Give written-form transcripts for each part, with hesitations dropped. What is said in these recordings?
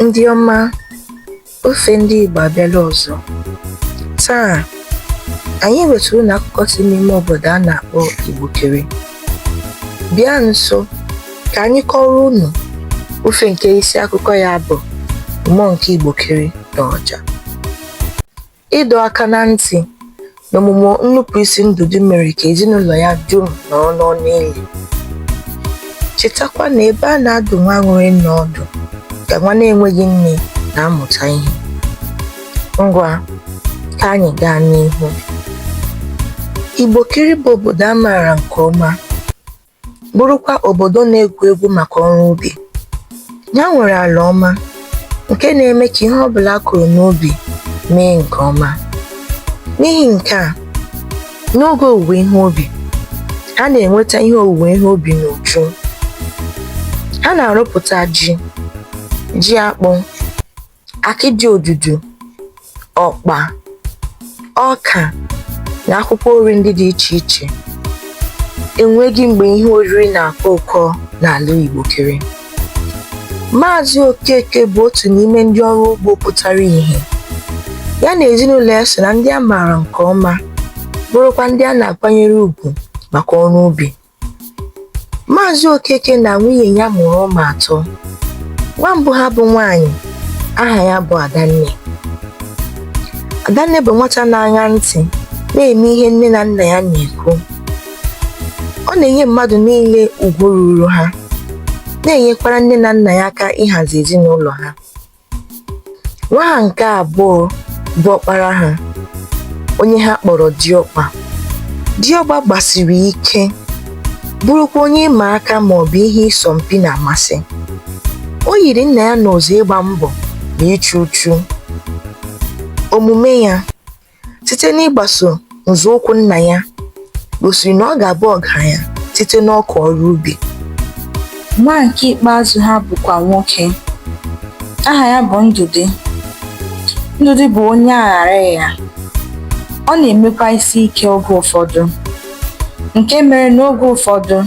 Ndị ọma, ofe ndị Igbo abịala ọzọ. Taa, anyị wetara unu akụkọ si n'ime obodo a na-akpọ Igbokiri. Bịa nso ka anyị kọọrọ unu ofe nke isi akụkọ ya bụ Mmụọ nke Igbokiri na Ọja. Ịdọ aka na ntị na omume nnupụisi Ndụdị mere ka ezinụlọ ya dum nọrọ n'ọnụ ili. Chetakwa na ebe a na-adụ nwa nwere nne ọdụ ka nwa na-enweghị nne na-amụta ihe. Ngwa, ka anyị gaa n'ihu. Igbokiri bụ obodo a maara nke ọma, bụrụkwa obodo na-egwu egwu maka ọrụ ubi. Ya nwere ala ọma nke na-eme ka ihe ọbụla a kụrụ n'ubi mee nke ọma. N'ihi nke a, n'oge owuwe ihe ubi, ha na-enweta ihe owuwe ihe ubi n'uju. Ha na-arụpụta ji, ji akpụ, akịdị odudu, ọkpa, ọka na akwụkwọ nri ndị dị iche iche. Enweghị mgbe ihe oriri na-akọ ụkọ n'ala Igbokiri. Maazị Okeke bụ otu n'ime ndị ọrụ ugbo pụtara ìhè. Ya na ezinụlọ ya so na ndị a maara nke ọma, bụrụkwa ndị a na-akwanyere ugwu maka ọrụ ubi. Maazị Okeke na nwunye ya mụrụ ụmụ atọ. Nwa mbụ ha bụ nwaanyị, aha ya bụ Adanne. Adanne bụ nwata na-aṅa ntị na-eme ihe nne na nna ya na-ekwu. Ọ na-enye mmadụ niile ugwu ruuru ha, na-enyekwara nne na nna ya aka ịhazi ezinụlọ ha. Nwa ha nke abụọ bụ ọkpara ha, onye ha kpọrọ Diọkpa. Diọkpa gbasiri ike, bụrụkwa onye ịma aka ma ọ bụ ihe ịsọ mpi na-amasị. O yiri nna ya n'ụzọ ịgba mbọ na ịchụ uchu. Omume ya, site n'ịgbaso nzọụkwụ nna ya, gosiri na ọ ga-abụ ọgaranya site n'ọkụ ọrụ ubi. Nwa nke ikpeazụ ha bụkwa nwoke. Aha ya bụ Ndụdị. Ndụdị bụ onye aghara Ọ na-emekwa isi ike oge ụfọdụ, nke mere na oge ụfọdụ,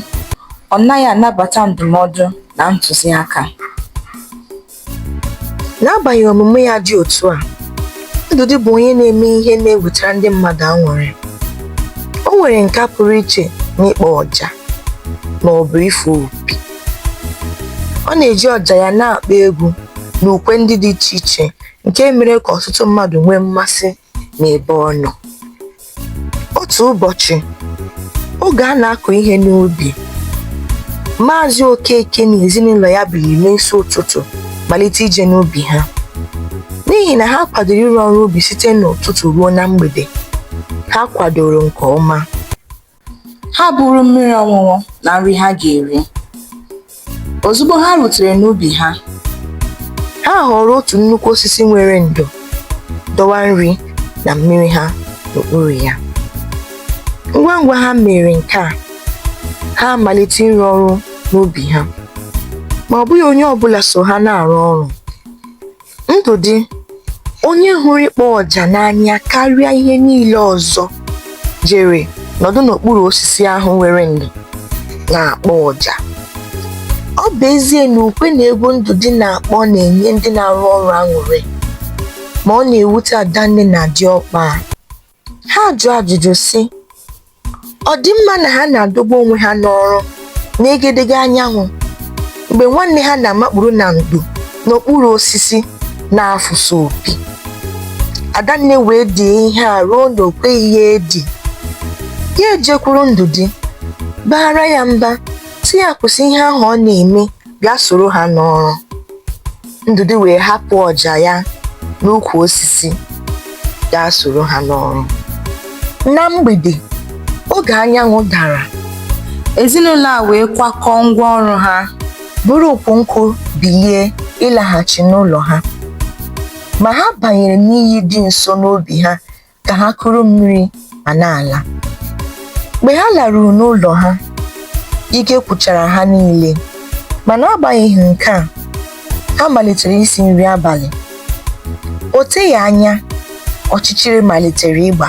ọ naghị anabata ndụmọdụ na ntụziaka. N'agbanyeghị omume ya dị otu a, Ndụdị bụ onye na-eme ihe na-ewetara ndị mmadụ aṅụrị. O nwere nka pụrụ iche n'ịkpọ ọja ma ọ bụ ịfụ opi. Ọ na-eji ọja ya na-akpọ egwu na ukwe ndị dị iche iche nke mere ka ọtụtụ mmadụ nwee mmasị n'ebe ọ nọ. Otu ụbọchị, oge a na-akọ ihe n'ubi, Maazị Okeke na ezinụlọ ya biliri n'isi ụtụtụ malite ije n'ubi ha. N'ihi na ha kwadoro ịrụ ọrụ ubi site n'ụtụtụ ruo na mgbede, ha kwadoro nke ọma. Ha buuru mmiri ọṅụṅụ na nri ha ga-eri. Ozugbo ha rutere n'ubi ha, Ha họọrọ otu nnukwu osisi nwere ndo, dọwa nri na mmiri ha n'okpuru ya. Ngwa ngwa ha mere nke a, ha amalite ịrụ ọrụ n'ubi ha. Ma ọ bụghị onye ọbụla so ha na-arụ ọrụ. Ndụdị, onye hụrụ ịkpọ ọja n'anya karịa ihe niile ọzọ, jere nọdụ n'okpuru osisi ahụ nwere ndo na-akpọ ọja. Ọ bụ ezie na ukwe na egwu Ndụdị na-akpọ na-enye ndị na-arụ ọrụ aṅụrị, ma ọ na-ewute Adanne na Diọkpa. Ha jụọ ajụjụ sị, ọ dị mma na ha na-adọgbu onwe ha n'ọrụ n'egedege anyanwụ mgbe nwanne ha na-amakpuru na ndo n'okpuru osisi na-afụsa opi? Adanne wee die ihe a ruo na o kweghị ya edi. Ya ejekwuru Ndụdị, baara ya mba, sị ya kwụsị ihe ahụ ọ na-eme bịa soro ha n'ọrụ. Ndụdị wee hapụ ọja ya n'ukwu osisi gaa soro ha n'ọrụ. Na mgbede, oge anyanwụ dara, ezinụlọ a wee kwakọọ ngwa ọrụ ha, buru ukwu nkụ bilie ịlaghachi n'ụlọ ha. Ma ha banyere n'iyi dị nso n'ubi ha ka ha kuru mmiri ma na-ala. Mgbe ha laruru n'ụlọ ha, ike gwụchara ha niile, ma n'agbanyeghị nke a, ha malitere isi nri abalị. O teghị anya, ọchịchịrị malitere ịgba.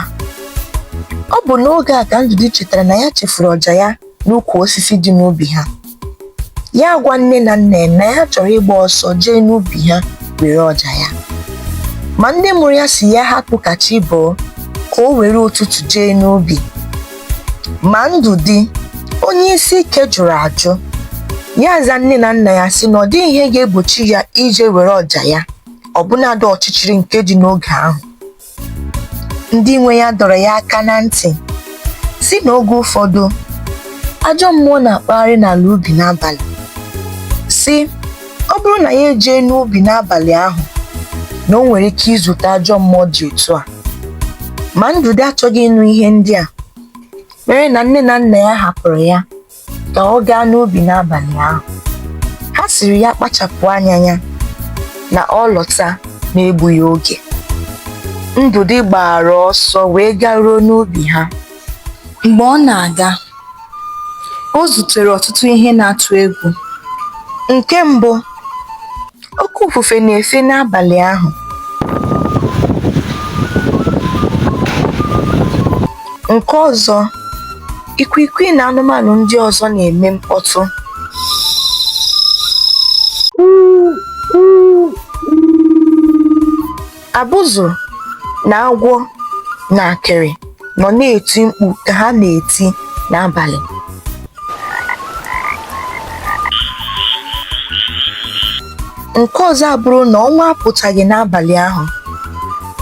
Ọ bụ n'oge a ka Ndụdị chetara na ya chefuru ọja ya n'ukwu osisi dị n'ubi ha. Ya agwa nne na nna ya na ya chọrọ ịgba ọsọ jee n'ubi ha were ọja ya. Ma ndị mụrụ ya sị ya hapụ ka chi bọọ ka o were ụtụtụ jee n'ubi. Ma Ndụdị, onye isi ike jụrụ ajụ. Ya aza nne na nna ya sị na ọ dịghị ihe ga-egbochi ya ije were ọja ya, ọbụnadị ọchịchịrị nke dị n'oge ahụ. Ndị nwe ya dọrọ ya aka na ntị sị na oge ụfọdụ ajọ mmụọ na-akpagharị n'ala ubi n'abalị, sị ọ bụrụ na ya ejee n'ubi n'abalị ahụ na o nwere ike izute ajọ mmụọ dị otu a. Ma Ndụdị achọghị ịnụ ihe ndị a mere na nne na nna ya hapụrụ ya ka ọ gaa n'ubi n'abalị ahụ. Ha sịrị ya kpachapụ anya ya na ọ lọta n'egbughị oge. Ndụdị gbara ọsọ wee garuo n'ubi ha. Mgbe ọ na-aga, o zutere ọtụtụ ihe na-atụ egwu. Nke mbụ, oke ifufe na-efe n'abalị ahụ. Nke ọzọ, ikwiikwii na anụmanụ ndị ọzọ na-eme mkpọtụ. Abụzụ na agwọ na akịrị nọ na-eti mkpu ka ha na-eti n'abalị. Nke ọzọ abụrụ na ọnwa apụtaghị n'abalị ahụ,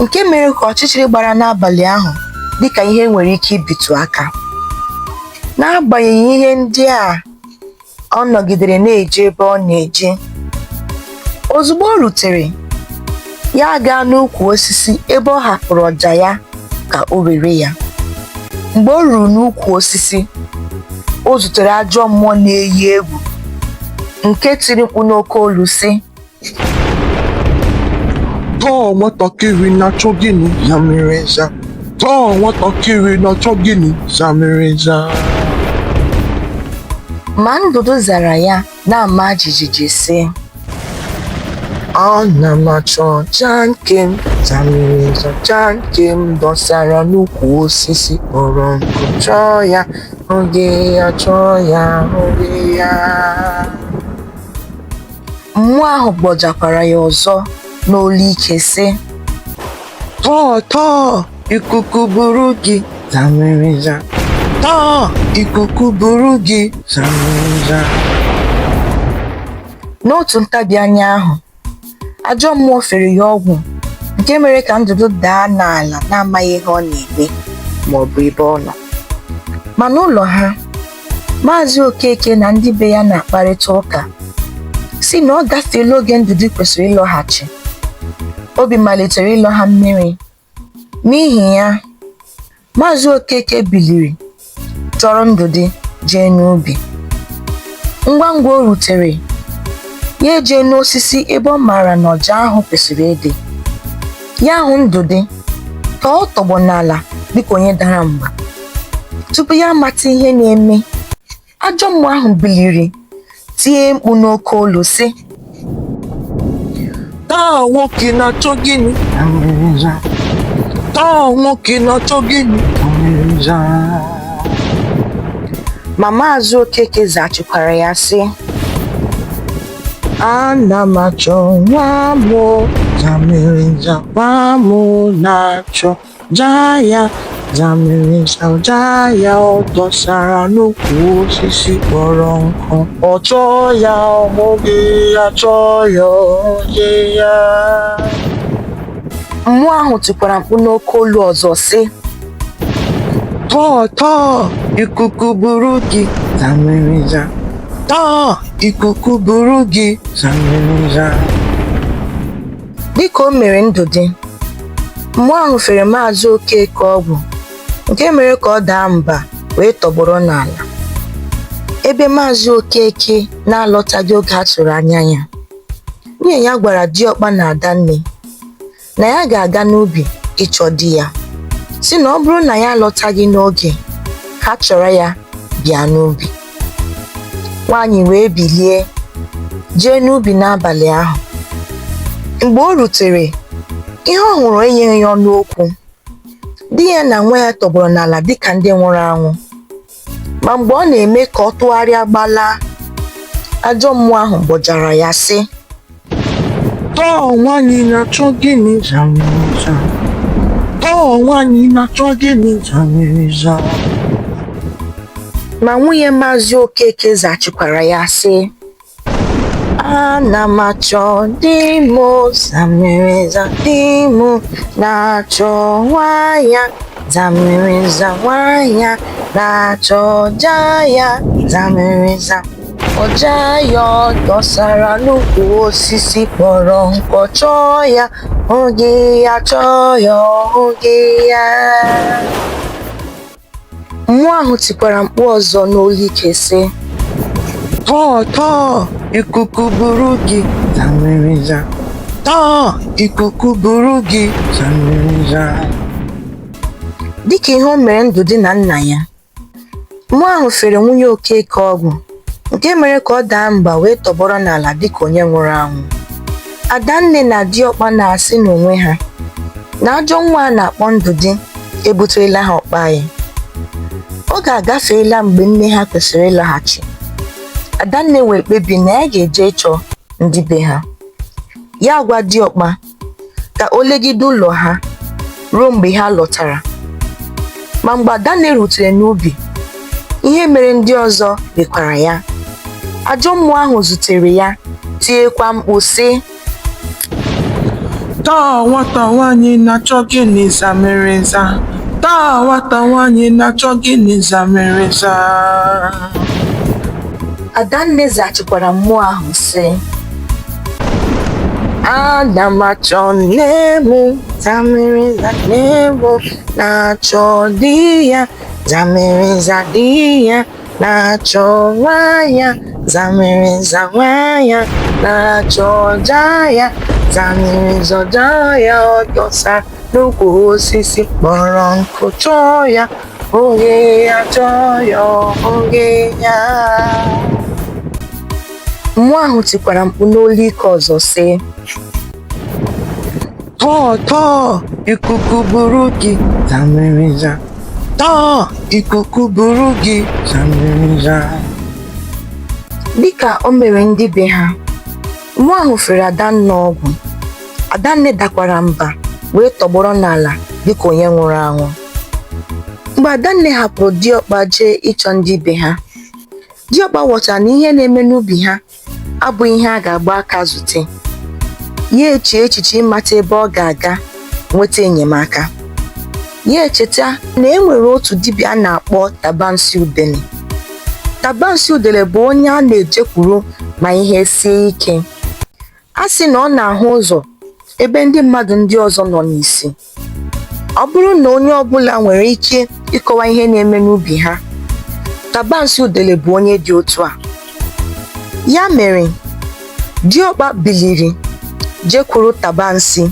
nke mere ka ọchịchịrị gbara n'abalị ahụ dịka ihe e nwere ike ibitụ aka. N'agbanyeghị ihe ndị a, ọ nọgidere na-eje ebe ọ na-eje. Ozugbo o rutere, ya agaa n'ukwu osisi ebe ọ hapụrụ ọja ya ka o were ya. Mgbe o ruru n'ukwu osisi, o zutere ajọ mmụọ na-eyi egwu nke tiri mkpu n'oke olu sị, Taa nwatakịrị na-achọ gịnị zamịrịza? Taa nwatakịrị na-achọ gịnị zamịrịza? Ma Ndụdụ zara ya na-ama jijiji sị, Ana m achọ ọja nke m zamịrịza, ọja nke m dọsara n'ukwu osisi kpọrọ nkụ, chọọ ya, hụghị ya, chọọ ya, hụghị ya. Mmụọ ahụ gbọjakwara ya ọzọ n'olu ike sị, Tọọ tọọ ikuku buru gị zamịrịza, tọọ ikuku buru gị zamịrịza. N'otu ntabi anya ahụ, ajọ mmụọ fere ya ọgwụ nke mere ka Ndụdụ daa n'ala n'amaghị ihe ọ na-eme ma ọ bụ ebe ọ nọ. Ma n'ụlọ ha, Maazị Okeke na ndị be ya na-akparịta ụka sị na ọ gafeela oge Ndụdị kwesịrị ịlọghachi. Obi malitere ịlọ ha mmiri. N'ihi ya, Maazị Okeke biliri chọrọ Ndụdị jee n'ubi. Ngwa ngwa o rutere, ya ejee n'osisi ebe ọ maara na ọja ahụ kwesịrị ịdị. Ya ahụ Ndụdị ka ọ tọgbọ n'ala dịka onye dara mba. Tupu ya amata ihe na-eme, ajọ mmụọ ahụ biliri tie mkpu n'oke olu sị, Taa nwoke na-achọ gịnị zamịrịza? Taa nwoke na-achọ gịnị zamịrịza? Ma Maazị Okeke zaghachikwara ya sị, Ana m achọ nwa m zamịrịza, nwa m na-achọ ọja ya zamịrịza, ọja ya ọ dọsara n'ukwu osisi kpọrọ nkụ. Ọ chọọ ya ọ hụghị ya, chọọ ya ọ hụghị ya. Mmụọ ahụ tikwara mkpu n'oke olu ọzọ sị, Tọọ tọọ ikuku buru gị zamịrịza, tọọ ikuku buru gị zamịrịza. Dịka o mere Ndụdị, mmụọ ahụ fere Maazị Okeke ọgwụ nke mere ka ọ daa mba wee tọgbọrọ n'ala. Ebe Maazị Okeke na-alọtaghị oge a tụrụ anya ya, nwunye ya gwara diọkpa na Adanne na ya ga-aga n'ubi ịchọ di ya, sị na ọ bụrụ na ya alọtaghị n'oge, ha chọrọ ya bịa n'ubi. Nwaanyị wee bilie jee n'ubi n'abalị ahụ. Mgbe o rutere, ihe ọ hụrụ enyeghị ya ọnụ okwu. Di ya na nwa ya tọgbọrọ n'ala dịka ndị nwụrụ anwụ. Ma mgbe ọ na-eme ka ọ tụgharịa gbalaa, ajọ mmụọ ahụ gbọjara ya sị, Tọọ nwaanyị na-achọ gịnị zamịrịza? Tọọ nwaanyị na-achọ gịnị zamịrịza? Ma nwunye Maazị Okeke zaghachikwara ya sị, Ana m achọ di m zamịrịza, di m na-achọ nwa ya zamịrịza, nwa ya na-achọ ọja ya zamịrịza. Ọja ya ọ dọsara n'ukwu osisi kpọrọ nkụ chọọ ya, hụghị ya, chọọ ya, ọ hụghị ya. Mmụọ ahụ tikwara mkpu ọzọ n'olu ike sị, Tọọ tọọ ikuku buru gị zamịrịza. Tọọ ikuku buru gị zamịrịza. Dịka ihe o mere Ndụdị na nna ya, mmụọ ahụ fere nwunye Okeke ọgwụ nke mere ka ọ daa mba wee tọgbọrọ n'ala dịka onye nwụrụ anwụ. Adanne na diọkpa na-asị n'onwe ha na ajọ nwa a na-akpọ Ndụdị ebuterela ha ọkpa anyị. Oge agafeela mgbe nne ha kwesịrị ịlaghachi. Adanne wee kpebi na ya ga-eje ịchọ ndị be ha. Ya gwa diọkpa ka o legide ụlọ ha ruo mgbe ha lọtara. Ma mgbe Adanne rutere n'ubi, ihe mere ndị ọzọ mekwara ya. Ajọ mmụọ ahụ zutere ya, tiekwa mkpu sị, Tọọ nwata nwaanyị na-achọ gịnị zamịrịza? Tọọ nwata nwaanyị na-achọ gịnị zamịrịza? Adanne zaghachikwara mmụọ ahụ sị, Ana m achọ nne m zamịrịza, nne m na-achọ di ya zamịrịza, di ya na-achọ nwa ya zamịrịza, nwa ya na-achọ ọja ya zamịrịza, ọja ya ọ dọsa n'ukwu osisi kpọrọ nkụ chọọ ya, hụghị ya, chọọ ya, ọ hụghị ya. Mmụọ ahụ tikwara mkpu n'olu ike ọzọ sị, Tọọ tọọ ikuku buru gị zamịrịza. Tọọ ikuku buru gị zamịrịza. Dịka o mere ndị be ha, mmụọ ahụ fere Adanne ọgwụ. Adanne dakwara mba wee tọgbọrọ n'ala dịka onye nwụrụ anwụ. Mgbe Adanne hapụrụ diọkpa jee ịchọ ndị be ha, diọkpa ghọtara na ihe na-eme n'ubi ha abụghị ihe a ga-agba aka zute. Ya echee echiche ịmata ebe ọ ga-aga nweta enyemaka. Ya echeta na e nwere otu dibịa a na-akpọ Tabansi Udele. Tabansi Udele bụ onye a na-ejekwuru ma ihe sie ike. A sị na ọ na-ahụ ụzọ ebe ndị mmadụ ndị ọzọ nọ n'isi. Ọ bụrụ na onye ọbụla nwere ike ịkọwa ihe na-eme n'ubi ha, Tabansi Udele bụ onye dị otu a. Ya mere, diọkpa biliri jekwuru Tabansi.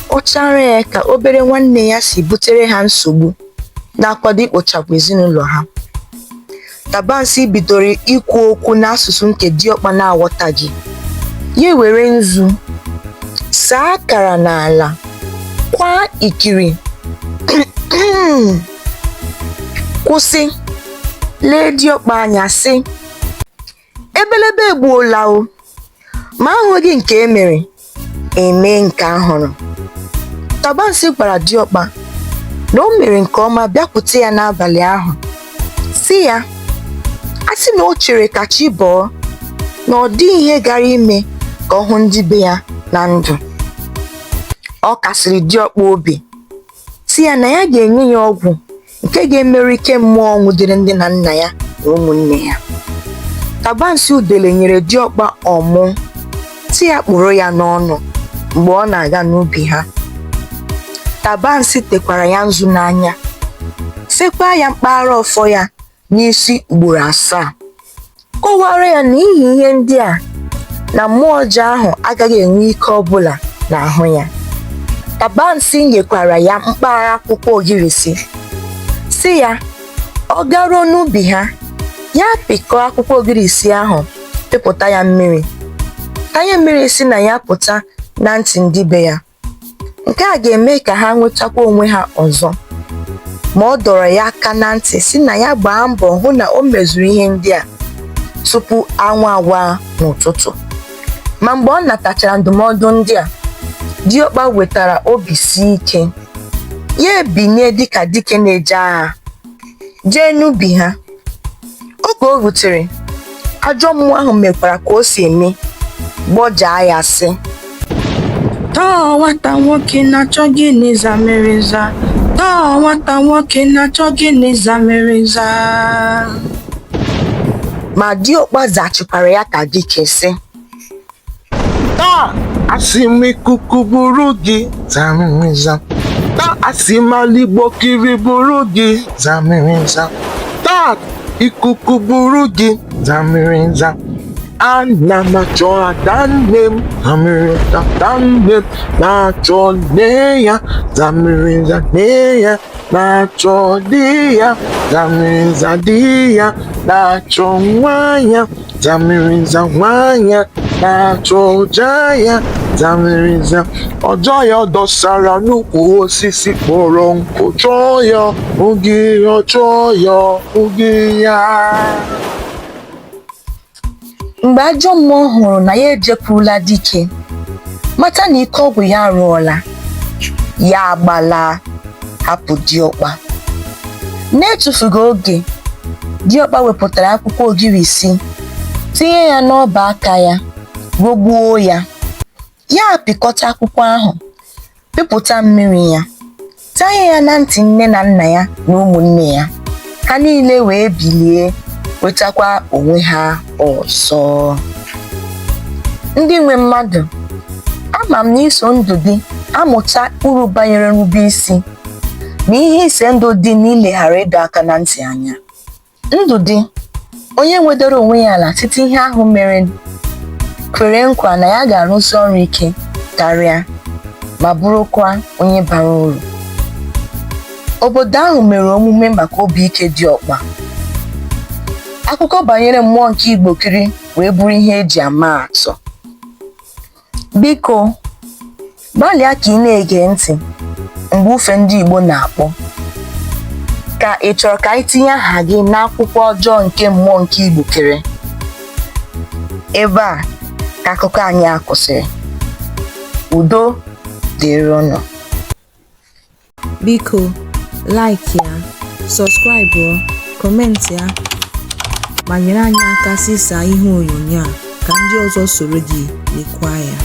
Ọ chara ya ka obere nwanne ya si butere ha nsogbu na-akwado ikpochapụ ezinụlọ ha. Tabansi bidoro ikwu okwu n'asụsụ nke diọkpa na-aghọtaghị. Ya ewere nzu saa akara n'ala, kwaa ikiri, kwụsị, lee diọkpa anya sị, Ebelebe egbuola o, ma ahụghị nke e mere, e mee nke a hụrụ. Tabansi gwara diọkpa na o mere nke ọma bịakwute ya n'abalị ahụ, sị ya, a sị na o chere ka chi bọọ, na ọ dịghị ihe gara ime ka ọ hụ ndị be ya na ndụ. Ọ kasiri diọkpa obi, sị ya na ya ga-enye ya ọgwụ nke ga-emerụ ike mmụọ nwụdere ndị na nna ya na ụmụnne ya. Tabansi Udele nyere diọkpa ọmụ, sị ya kpụrụ ya n'ọnụ mgbe ọ na-aga n'ubi ha. Tabansi tekwara ya nzu n'anya, fekwaa ya mkpaghara ọfọ ya n'isi ugboro asaa. Kọwara ya na n'ihi ihe ndị a na mmụọ ọjọọ ahụ agaghị enwe ike ọbụla n'ahụ ya. Tabansi nyekwara ya mkpara akwụkwọ ogirisi, sị ya ọ garuo n'ubi ha, ya pịkọọ akwụkwọ ogirisi ahụ pịpụta ya mmiri, tanye mmiri si na ya pụta na ntị ndị be ya. Nke a ga-eme ka ha nwetakwa onwe ha ọzọ. Ma ọ dọrọ ya aka na ntị sị na ya gbaa mbọ hụ na o mezuru ihe ndị a tupu anwụ awaa n'ụtụtụ. Ma mgbe ọ natachara ndụmọdụ ndị a, diọkpa wetara obi sie ike. Ya ebinie dịka dike na-eje agha, jee n'ubi ha. Oge o rutere, ajọ mmụọ ahụ mekwara ka o si eme, gbọjaa ya sị: Taa nwata nwoke na-achọ gịnị zamịrịza? Taa nwata nwoke na-achọ gịnị zamịrịza? Ma diọkpa zaghachikwara ya ka dike sị: Taa asị m ikuku buru gị zamịrịza. Taa asị m ala Igbo kiri buru gị zamịrịza. Taa ikuku buru gị zamịrịza. Ana m achọ adanne m zamịrịza, adanne m na-achọ nne ya zamịrịza, nne ya na-achọ di ya zamịrịza, di ya na-achọ nwa ya zamịrịza, nwa ya na-achọ ọja ya zamịrịza, ọja ya dọsara n'ukwu osisi kpọrọ nkụ, chọọ ya oge ya, chọọ ya oge ya. Mgbe ajọ mmụọ hụrụ na ya ejekwurula dike, mata na ike ọgwụ ya arụọla, ya agbalaa hapụ diọkpa. N'etufughị oge, diọkpa wepụtara akwụkwọ ogirisi, tinye ya n'ọba aka ya, ghọgbuo ya. Ya apịkọta akwụkwọ ahụ, pịpụta mmiri ya, tanye ya na ntị nne na nna ya na ụmụnne ya. Ha niile wee bilie nwetakwa onwe ha ọzọ. Ndị nwe mmadụ, ama m na iso Ndụdị amụta uru banyere nrube isi na ihe ise ndụ dị n'ileghara ịdọ aka na ntị anya. Ndụdị, onye nwedoro onwe ya ala site ihe ahụ mere, kwere nkwa na ya ga-arụsi ọrụ ike karịa ma bụrụkwa onye bara uru. Obodo ahụ mere omume maka obi ike diọkpa. Akụkọ banyere mmụọ nke Igbokiri wee bụrụ ihe eji ama atụ. Biko, gbalịa ka ị na-ege ntị mgbe ufe ndị Igbo na-akpọ. Ka ị chọrọ ka anyị tinye aha gị n'akwụkwọ ọjọọ nke mmụọ nke Igbokiri? Ebe a ka akụkọ anyị a kwụsịrị. Udo dịrị unu. Biko, like ya, subscribe, comment ya, ma nyere anyị aka zisaa ihe onyonyo a ka ndị ọzọ soro gị lekwaa ya.